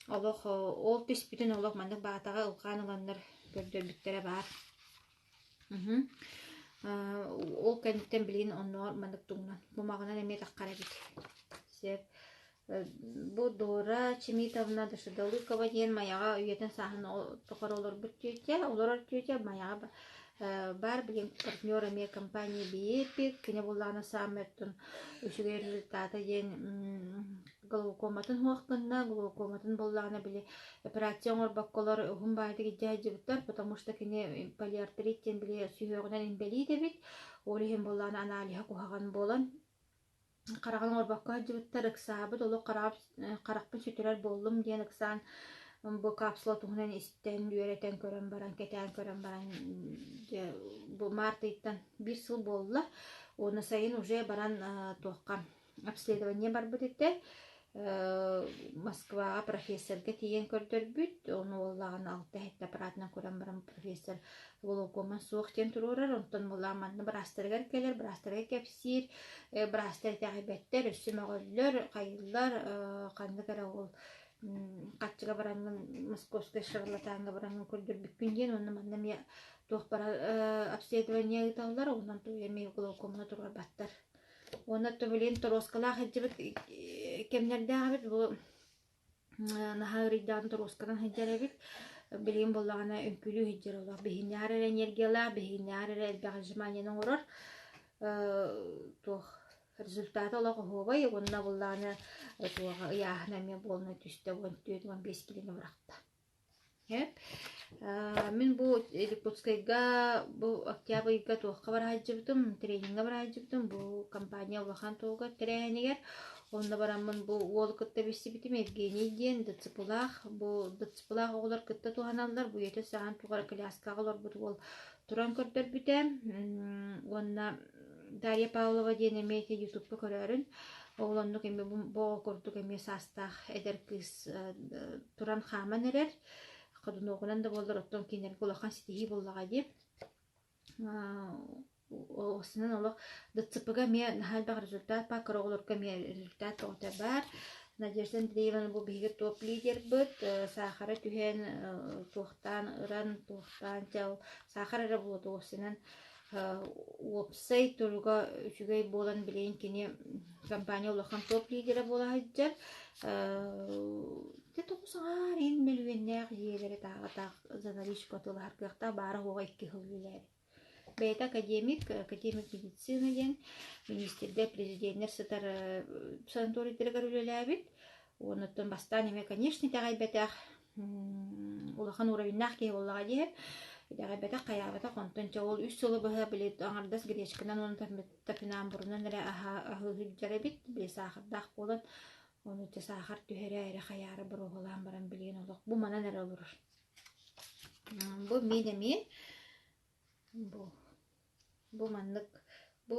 S1: олох ол түспүтүн олох маннык баатаҕа ылҕаан ыланнар көрдөрбүттэрэ баар. Ол кэнниттэн билигин оннооҕор маннык туҥнан кумаҕынан эмиэ таххар эбит. Сөп. Бу Дора Чемитовна Дашидалыкова диэн Майаҕа үйэтин сааһын тухары олорбут тетя, олорор тетя Майаҕа баар билигин партнер эмиэ компания Биэпик, кини буллаҕына саамай оттон үчүгэй результата диэн глаукоматын суох гынна, глаукоматын буллаҕына били операция оҥорбокколор уһун баайдык илдьэ сылдьыбыттар, потому что кини полиартрит диэн били сүһүөҕүнэн инбэлиит эбит, ол иһин буоллаҕына аналиһа куһаҕан буолан хараҕын оҥорбокко сылдьыбыттар, ыксаабыт, олох харахпын сүтэрэр буоллум диэн ыксаан бу капсула туһунан истэн, үөрэтэн көрөн баран, кэтээн көрөн баран дьэ бу март ыйтан биир сыл буолла. Уонна сайын уже баран туохха обследование барбыт этэ. Москваҕа профессорга тиийэн көрдөрбүт, ону уоллааҕын алта иһитте аппаратынан көрөн баран профессор глаукома суох диэн туруорар, онтон буоллаҕа манна быраастарыгар кэлэр, быраастарга кэпсиир, быраастар итэҕэйбэттэр, өссө мөҕөллөр, хайыыллар, ханнык эрэ ол хаччыга бараҥҥын московскай шарлатаҥҥа бараҥҥын көрдөрбүккүн диэн уонна манна эмиэ туох бара обследование ыыталлар, онон тугу эмиэ глаукоманы туруорбаттар. Уонна төбөлүн торуоскалаах сылдьыбыт кэмнэрдээх эбит бу наһаа ыарыйдаҕын торуосканан сылдьар эбит. Билигин буоллаҕына үҥкүүлүү сылдьар олох биһиннэҕэр эрэ энергиялаах, биһиннэҕэр эрэ элбэх отжиманиены оҥорор. Туох результата олох оһуобай уонна буоллаҕына туоҕа ыйааһына эмиэ буолна түстэ 14-15 килоны бырахта. Мин бу Иркутскайга бу октябрь ыйга туохха бара сылдьыбытым, трениҥҥэ бара сылдьыбытым. Бу компания улахан туһугар тэрээһинигэр. Онно бараммын бу уолу кытта билсибитим Евгений диэн ДЦП-лаах. Бу ДЦП-лаах оҕолор кытта туһаналлар. Бу үйэтэ саҕан туох эрэ коляскаҕа олорбут уол туран көрдөрбүтэ. Уонна Дарья Павлова диэн эмиэ ити ютубка көрөөрүн. Ол оннук эмиэ бу оҕо курдук эмиэ саастаах эдэр кыыс туран хааман эрэр. Ходунуогунан да буоллар оттон кинилэргэ улахан ситиһии буоллаҕа дии. Оҕусунан олох ДЦП-га эмиэ наһаа элбэх результат баар, кыра оҕолорго эмиэ результат бөҕөтө баар. Надежда Андреевна бу биһиги топ-лидербыт, саахара түһэн, туохтаан ыран, туохтаан чэл, саахар эрэ буолуо уопсайынан уопсай туруга үчүгэй буолан билигин кини компания улахан топ-лидерэ буола сылдьар. Дьэ тоҕус аҥаар иһин мөлүйүөннээх дьиэлэри тааҕа-таах за наличку атыылаһар кыахтаах баара-суоҕа икки сыл үлэлээбит. Бэйэтэ академик, академик медицины диэн министрдэр, президеннэр сытар санаторийдарыгар үлэлээбит. Онуттан бастаан эмиэ, конечно, итэҕэйбэтэх, улахан уровеннаах киһи буоллаҕа диэһэр. Итэҕэйбэтэх, хайаабатах, онтон чэ ол үс сылы быһа били аҥардас гречканан уонна топинамбурунан эрэ аһыы сылдьар эбит, били саахардаах буолан, ону чэ саахар түһэрэ эрэ хайаары боруобалаан баран билигин олох бу манан эрэ олорор. Бу мин эмиэ бу бу маннык бу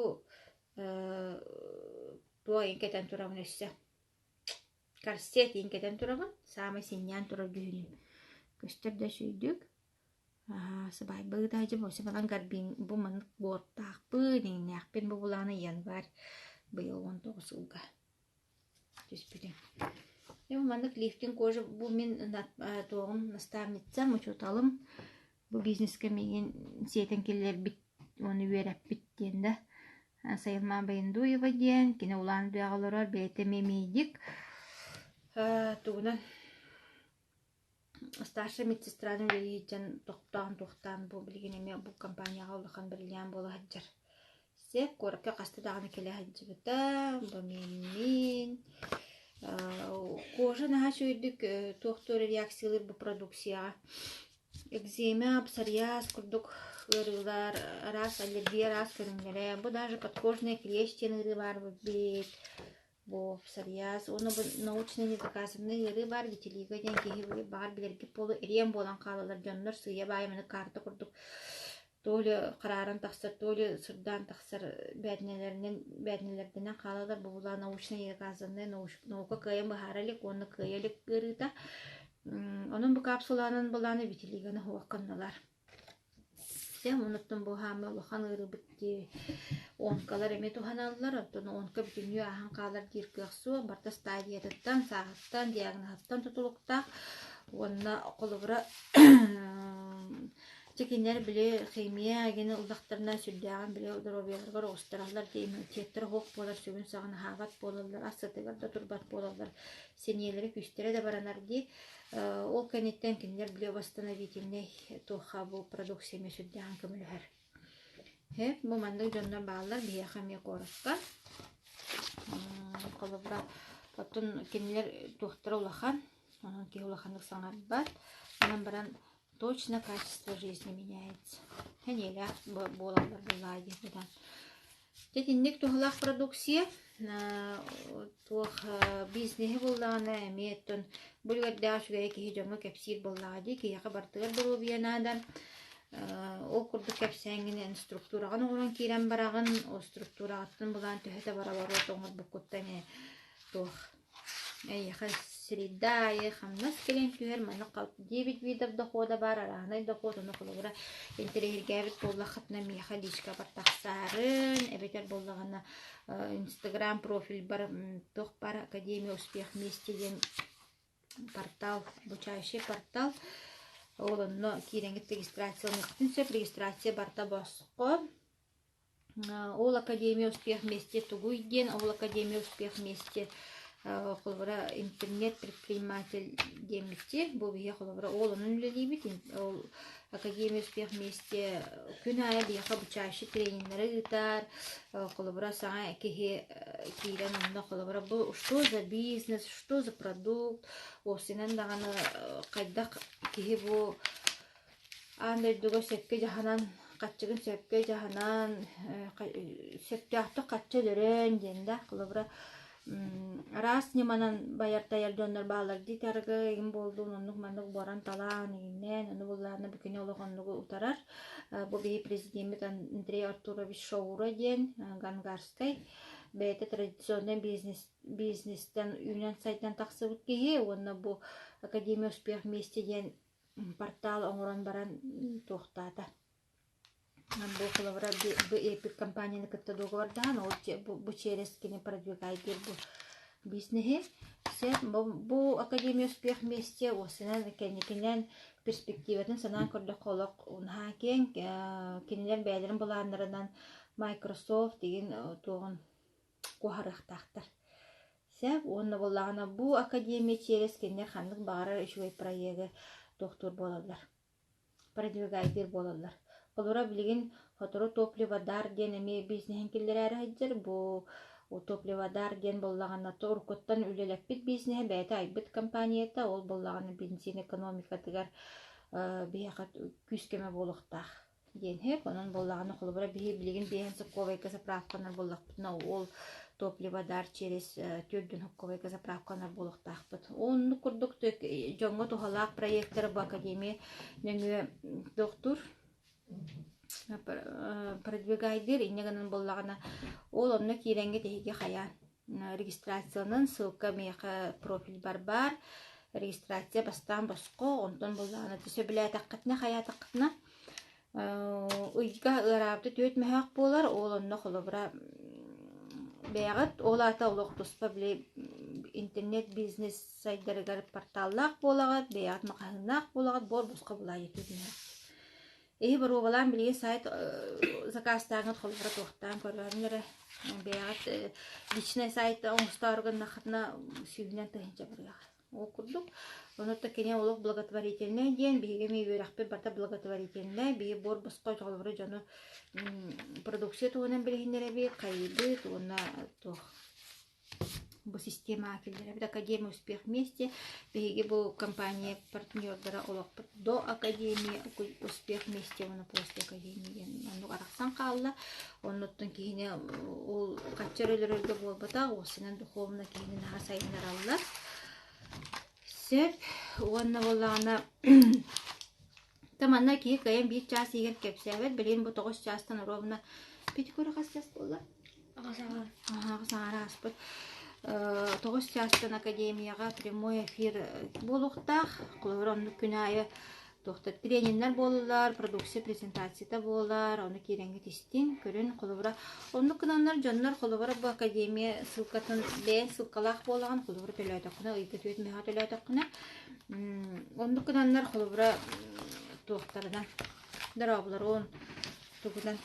S1: туох кэтэн турабын өссө корсет иин кэтэн турабын саамай синньээн турар дьүһүнүм көстөр да үчүгүйдүк сыбаайба ыытааччы бу манан горбин бу маннык буортаахпын иҥнээхпин бу булааны январь быйыл 19 сылга түспүтүм. Дьэ бу маннык лифтинг кожа бу мин туоҕум наставницам, учууталым бу бизнескэ миигин сиэтэн киллэрбит уонна үөрэппит диэн да Сайылма Баяндуева диэн кини Улаан Үрэҕэ олорор бэйэтэ эмиэ медик тугунан Старшай медсестраны үлэлии сылдьан тохтоон-туохтаан бу билигин эмиэ бу компанияҕа улахан бриллиант буола сылдьар. Сөп, куоракка хаста даҕаны кэлэ сылдьыбыта, бу мин кожа наһаа үчүгэйдик туох-туох реакциялыыр бу продукцияҕа. Экзема, псориаз курдук ыарыылар, араас аллергия араас көрүҥнэрэ, бу даже подкожная клещ диэн ыарыы баар бит. Бу псориаз уонна бу научно недоказанный ыарыы баар витилиго диэн киһи баҕар билэргит буолуо эриэн буолан хаалаллар дьоннор сыыйа-баайа маны карта курдук то ли харааран тахсар то ли сырдаан тахсар бээтинэлэринэн бээтинэлэрдэнэн хаалаллар бу була научно недоказанный наука кыайан быһаара илик уонна кыайа илик ыарыыта онон бу капсуланан былааны витилигоны суох гыннылар Дьэ, онуттан бу хаамыы улахан ыарыыбыт дии. Онкалар эмиэ туһаналлар, оттон онка бүтүннүү ааһан хаалар диир кыах суох. Барыта стадиятыттан, сааһыттан, диагноһыттан тутулуктаах. Уонна холобура дьэ кинилэр били химия эҥин ыллахтарына сүрдээҕин били доруобуйаларыгар оҕустараллар дии иммунитеттара суох буолар, сүгүн саҕана аһаабат буолаллар, ас сытыгар да турбат буолаллар, сэниэлэрэ күүстэрэ да баранар дии. Ол кэнниттэн кинилэр били восстановительнай туохха бу продукция эмиэ сүрдээҕин көмөлөһөр. Бу маннык дьоннор бааллар биһиэхэ эмиэ куоракка. Холобура, оттон кинилэр туохтара улахан, онон киһи улаханнык саҥарбат. Онон баран точно качество жизни меняется. Сэниэлээх буолаллар буоллаҕа дии быдан. Дьэ итинник туһалаах продукция туох бизнеһи буллаҕына эмиэ оттон бу үлүгэрдээх үчүгэйи киһи дьоҥҥо кэпсиир буоллаҕа дии киһиэхэ барытыгар доруобуйа наада ол курдук кэпсээҥҥин структураҕын оҥорон киирэн бараҕын ол структураҕыттан былаан төһөтө бара-барыат оҥорбуккуттан туох Эйиэхэ среда аайы хамнас кэлэн түһэр, манна 9 видов дохода баар, арааһынай дохуот, ону холобура интэриэһиргээбит буоллаххытына миэхэ личкабар тахсаарын, эбэтэр буоллаҕына инстаграм профильбар туох баар Академия успех вместе диэн портал, обучающий портал, ол онно киирэҥҥит регистрацияланыаххытын сөп, регистрация барыта босхо. Ол Академия успех вместе тугуй диэн, ол Академия успех вместе холобура интернет предприниматель диэммитти бу биһиэхэ холобура ол онон үлэлиибит ол Академия успех вместе күн аайы биһиэхэ обучающий трениннэри ыытар холобура саҥа киһи киирэн онно холобура бу что за бизнес что за продукт уопсайынан даҕаны хайдах киһи бу Аан дойдуга сөпкө дьаһанан, хаччыгын сөпкө дьаһанан, сөптөөхтүк хаччы өлөрөн диэн да, холобура, араас ньыманан байар-тайар дьоннор бааллар дии арыгы игин буоллун, оннук-маннык буоран-талаан игиннээн, ону буллаҕына бу кини олох оннугу утарар. Бу биһи президеммит Андрей Артурович Шоура диэн Гангарскай бэйэтэ традиционнай бизнес бизнестэн үүнэн-сайдан тахсыбыт киһи уонна бу Академия успех вместе диэн портал оҥорон баран туохтаата бу холобура бу эпик компанияны кытта дуогабардаһан ол бу через кини продвигайдыыр бу бизнеһи бу, бу академия успех вместе уосынан кэнникинэн перспективатын санаан көрдөххө олох наһаа киэҥ кинилэр бэйэлэрин былааннарынан Microsoft деген туоҕун куоһарыахтаахтар. Сөп уонна буоллаҕына бу академия через кинилэр ханнык баҕарар үчүгэй проегы туохтуур буолаллар, продвигайдыыр буолаллар. Холобура билигин сотору топливодар диэн эмиэ бизнеһин киллэрээри сылдьар. Бу топливодар диэн буоллаҕына уруккуттан үлэлэппит бизнеһэ бэйэтэ айбыт компанията, ол буоллаҕына бензин экономикатыгар биһиэхэ күүс-көмө буолуохтаах. Диэн сөп. Онон буоллаҕына, холобура, биһи билигин биэһин сокуобайга заправканар буоллахпытына, ол топливо дар через төрдүн сокуобайга заправканар буолуохтаахпыт. Оннук курдук дьоҥҥо туһалаах проектары бу академия нөҥүө тохтуур продвигайдыыр инньэ гынан буоллаҕына, ол онно киирэҥҥит эһиги хайаан регистрациянан ссылка миэхэ профильбар баар. Регистрация бастаан босхо, онтон буоллаҕына сөбүлээтэххитинэ, хайаатаххытына ыйга ыараабыта түөрт мөһөөх буолар, ол онно холобура бэйэҕит ол аата олох туспа били интернет-бизнес сайдарыгар порталлаах буолаҕыт, бэйэҕит маҕаһыыннаах буолаҕыт, буор босхо булаайы түөрт мөһөөх. Эһи боруобалаан билигин сайт заказтааҥҥыт холобура туохтаан көрөөрүҥ эрэ бэйэҕит личнэй сайт оҥостоору гыннаххытына сүүһүнэн тыһыынча барыаҕа. Ол курдук. Онон кини олох благотворительнай диэн биһиги эмиэ үөрэхпит барыта благотворительнай. Биһиги буор босхо холобура дьону продукция туһунан билиһиннэрэбит, хайыыбыт уонна туох Бу системаҕа киллэрэбит Академия успех вместе. Биһиги бу компания партнердара олохпут до Академии успех вместе уонна после Академии диэн оннук арахсан хаалла. Оннуттан киһини ол хаччы өлөрөргө буолбатах, уопсайынан духовно киһини наһаа сайыннараллар. Сөп. Уонна буоллаҕына Та манна киһи кыайан биир чаас иһигэр кэпсээбэт, билигин бу тоҕус чаастан ровно пятикура хас чаас буолла?
S2: Аҕыс аҥаар.
S1: Аһаа, аҕыс аҥаара ааспыт. Тоҕус чаастан академияҕа прямой эфир буолуохтаах. Холобура, оннук күн аайы туохтар трениннэр буолаллар, продукция презентацията буолар, ону киирэҥҥит истиҥ, көрүн, холобура, оннук гынаннар дьоннор холобура бу академия ссылкатын бэйэҥ ссылкалаах буолаҕын, холобура төлөөтөххүнэ, ыйга түөрт мөһө төлөөтөххүнэ, Оннук гынаннар холобура туохтарынан дорооболоруун тугунан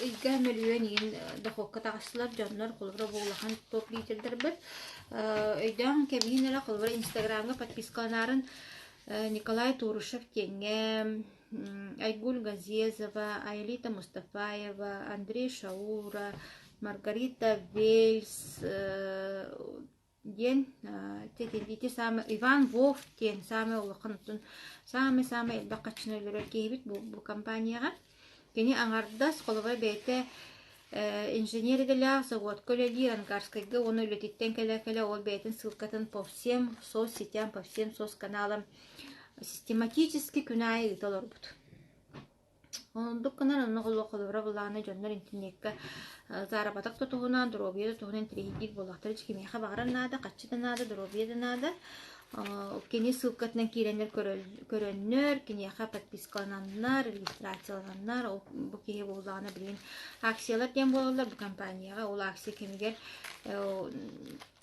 S1: ыйга мөлүйүөн иин дохуокка таҕыстылар дьоннор холобура бу улахан топ лидердэрбит өйдөөн кэбиһин эрэ холобура инстаграмҥа подпискаланаарын Николай Турушев диэҥҥэ Айгуль Газезова, Айлита Мустафаева, Андрей Шаура, Маргарита Вельс диэн ити саамай Иван Вов диэн саамай улахан оттон саамай-саамай элбэх хаччыны өлөрөр киһибит бу, бу компанияҕа. Кини аҥардас холобура бэйэтэ инженер идэлээх заводка үлэлиир Ангарскайга уонна үлэтиттэн кэлэ-кэлэ ол бэйэтин ссылкатын по всем соцсетям, по всем соцканалам систематически күн аайы ыыта олорбут. Оннук гынан онно холобура былаана дьоннор интернеккэ заработок да туһунан, доруобуйа да туһунан интэриэһиргиир буоллахтара кимиэхэ баҕарар наада, хаччы да наада, доруобуйа да наада. Кини ссылкатынан киирэннэр көрөннөр, киниэхэ подпискалананнар, регистрациялананнар, ол бу киһи буоллаҕына билигин акциялар диэн буолаллар бу компанияҕа. Ол акция кэмигэр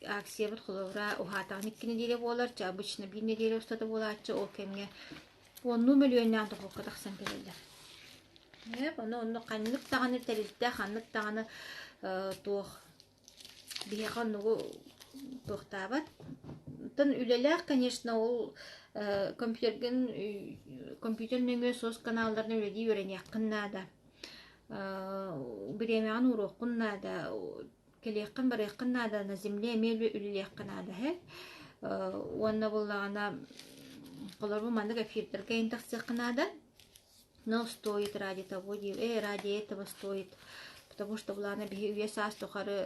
S1: акциябыт холобура уһаатаҕын икки нэдиэлэ буолар, чэ обычно биир нэдиэлэ устата буолааччы, ол кэмҥэ Уоннуу мөлүйүөннээх дохуокка тахсан кэлэллэр. Эп, ону онно ханнык даҕаны тэрилтэ, ханнык даҕаны туох биһиэхэ оннугу туохтаабат. Оттон үлэлээх, конечно, ол компьютергын компьютер нөҥүө соцканалларынан үлэлии үөрэниэххин наада. Бириэмэҕин ууруоххун наада. Кэлиэххин барыаххын наада, на земле эмиэ үлэлиэххэ наада эһэ. Уонна буоллаҕына холобур маннык эфирдэргэ иһин тахсыахха наада. Но стоит ради того, ради этого стоит. Потому что былаана биһи үйэ саас тухары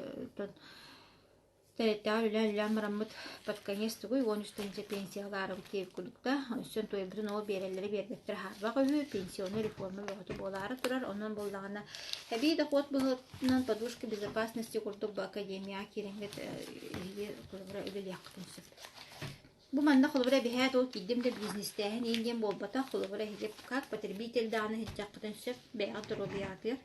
S1: Тэрилтэҕэ үлэлээн бараммыт под конец тугуй 13 тыһыынча пенсиялаарыбыт диэбит курдук да, өссө туойбутун ол биэрэллэрэ биэрбэттэрэ хаарбах үһү, пенсионнай реформа бөҕөтө буолаары турар, онон буоллаҕына эбии дохуот быһыытынан подушка безопасности курдук бу академияҕа киирэҥҥит эһиги холобура үлэлиэххитин сөп. Бу манна холобура эбиһээт ол киирдим да бизнестээһин иин диэн буолбатах, холобура эһиги как потребитель даҕаны иһиттэххитин сөп, бэйэҕит доруобуйаҕытыгар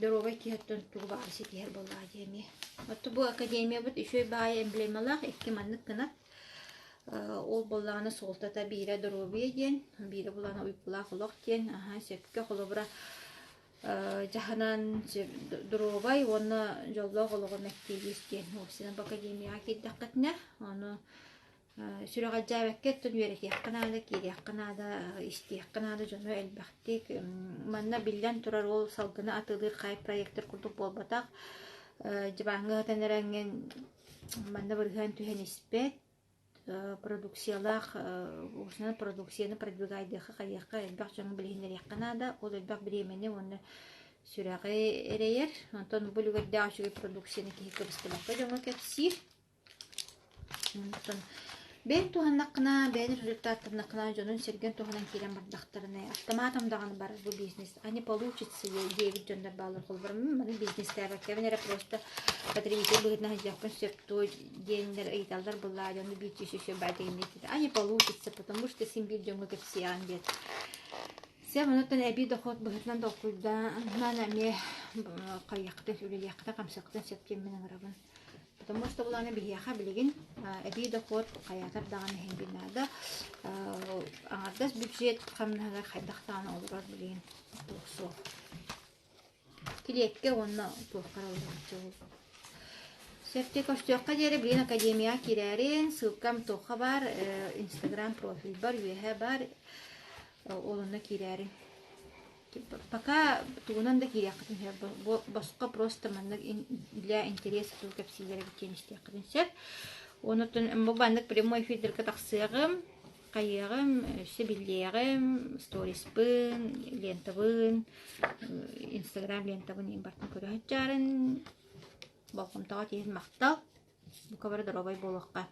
S1: доруобай киһи оттон тугу баҕар ситиһэр буоллаҕа дии эмиэ. Оттон бу академиябыт үчүгэй баайы эмблемалаах икки маннык гына ол буоллаҕына суолтата биирэ доруобуйа диэн, биирэ буоллаҕына уйгулаах олох диэн, аһа сөпкө холобура дьаһанан доруобай уонна дьоллоох олоҕу мэктиэлиир диэн уопсайынан бу академияҕа киирдэххитинэ ону сүрэҕэлдьээбэккэ оттон үөрэтиэххэ наада, киириэххэ наада, истиэххэ наада дьону элбэхтик. Манна биллэн турар ол салгыны атыылыыр хайп проектор курдук буолбатах. Дьыбааҥҥа сытан эрэҥҥин манна бырыһыан түһэн испэт. продукциялаах уусунан продукцияны продвигайдыахха хайыахха элбэх дьоҥҥо билиһиннэриэххэ наада. Ол элбэх бириэмэни уонна сүрэҕи эрэйэр. Онтон бу үлүгэрдээх үчүгэй продукцияны киһи кыбыстыбакка дьоҥҥо кэпсиир. Онтон бэйэҥ туһаннаххына, бэйэҥ результаттаннаххына дьонун-сэргэн туһанан киирэн бардахтарына, автоматом даҕаны барар бу бизнес, а не получится диэбит дьоннор бааллар холобура маны бизнестээбэккэбин эрэ просто потребитель быһыытынан сылдьыахпын сөп дуо диэннэр ыйыталлар былаа дьону биир үс а не получится, потому что син биир дьоҥҥо кэпсиэҕин диэн. Сем онуттан эбии дохуот быһыытынан толкуйдаан эмиэ хайыаххытын, үлэлиэххитин, хамсыаххытын сөп диэммин ыҥырабын. Потому что булааны биһиэхэ билигин эбии дохуот хайаатар даҕаны иһин биир наада. Аҥардас бюджет хамнаһыгар хайдах даҕаны олорор билигин туох суох. Килиэпкэ уонна туохха эрэ олорооччу. Сөптө көрсүөххэ диэри билигин академияҕа киирээрин, ссылкам туохха баар, инстаграм профильбар үөһэ баар, ол онно киирээрин. Пока тугунан да киириэххитин сөп, босхо просто маннык для интереса тугу кэпсииллэр эбит диэн истиэххитин сөп. Онутун бу маннык прямой эфирдэргэ тахсыаҕым, хайыаҕым, өссө биллиэҕим, сториспын, лентабын, инстаграм лентабын иин бартын көрө сылдьаарын. Болҕомтоҕо тиийэн махтал. Бука бары доруобай буолуохха.